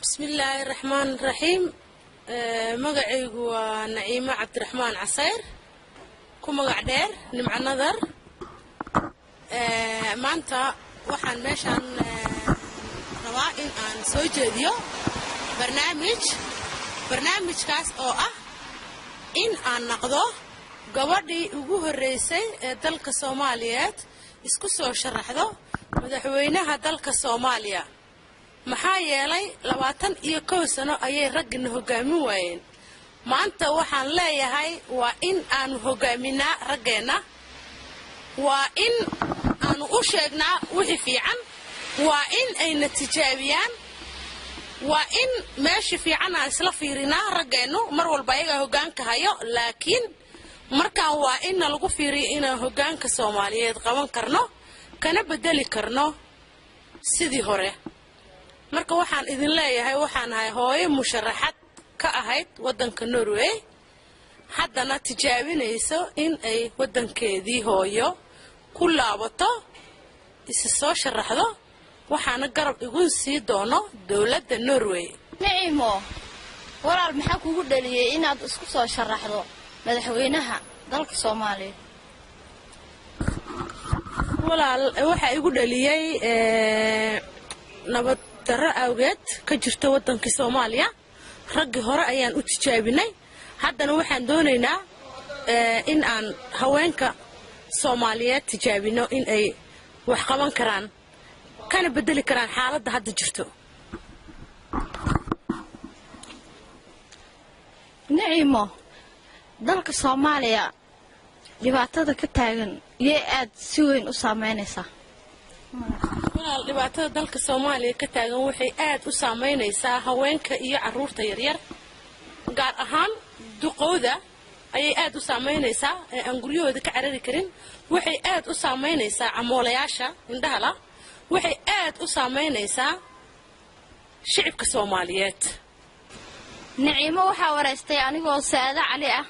Bismillaahi raxmaan raxiim. Magacaygu waa Naciimo Cabdiraxmaan Casayr, ku magac dheer Nimco Nadar. Maanta waxaan meeshaan rabaa in aan soo jeediyo barnaamij, barnaamijkaas oo ah in aan naqdo gabadhii ugu horreysay ee dalka Soomaaliyeed isku soo sharaxdo madaxweynaha dalka Soomaaliya. Maxaa yeelay, 21 sano ayay raggina hoggaamin waayeen. Maanta waxaan leeyahay, waa in aanu hoggaaminaa raggeenna, waa in aanu u sheegnaa wixii fiican, waa in ayna tijaabiyaan, waa in meesha fiican aan isla fiirinaa. Raggeennu mar walba ayagaa hoggaanka hayo, laakiin markaan waa inna lagu fiiriyo inaan hoggaanka Soomaaliyeed qaban karno, kana bedeli karno sidii hore. Marka waxaan idin leeyahay, waxaan ahay hooyo musharaxad ka ahayd waddanka Norway, haddana tijaabinayso in ay waddankeedii hooyo ku laabato, isi soo sharaxdo, waxaana garab igu sii doono dowladda Norway. Naciimo walaal, maxaa kugu dhaliyey inaad isku soo sharaxdo madaxweynaha dalka Soomaaliya? Walaal, waxaa igu dhaliyey nabad darro awgeed ka jirta waddankii Soomaaliya. Raggii hore ayaan u tijaabinay, haddana waxaan doonaynaa in aan haweenka Soomaaliyeed tijaabino in ay wax qaban karaan, kana bedeli karaan xaaladda hadda jirto. Naciimo, dalka Soomaaliya dhibaatada ka taagan yee aad si weyn u saameynaysaa? Walaal, dhibaatada dalka Soomaaliya ka taagan waxay aad u saamaynaysaa haweenka iyo carruurta yaryar, gaar ahaan duqowda ayay aad u saamaynaysaa ee aan guryahooda ka carari karin. Waxay aad u saamaynaysaa camoolayaasha indhahala. Waxay aad u saamaynaysaa shicibka Soomaaliyeed. Naciimo waxaa waraystay anigoo Saado Cali ah.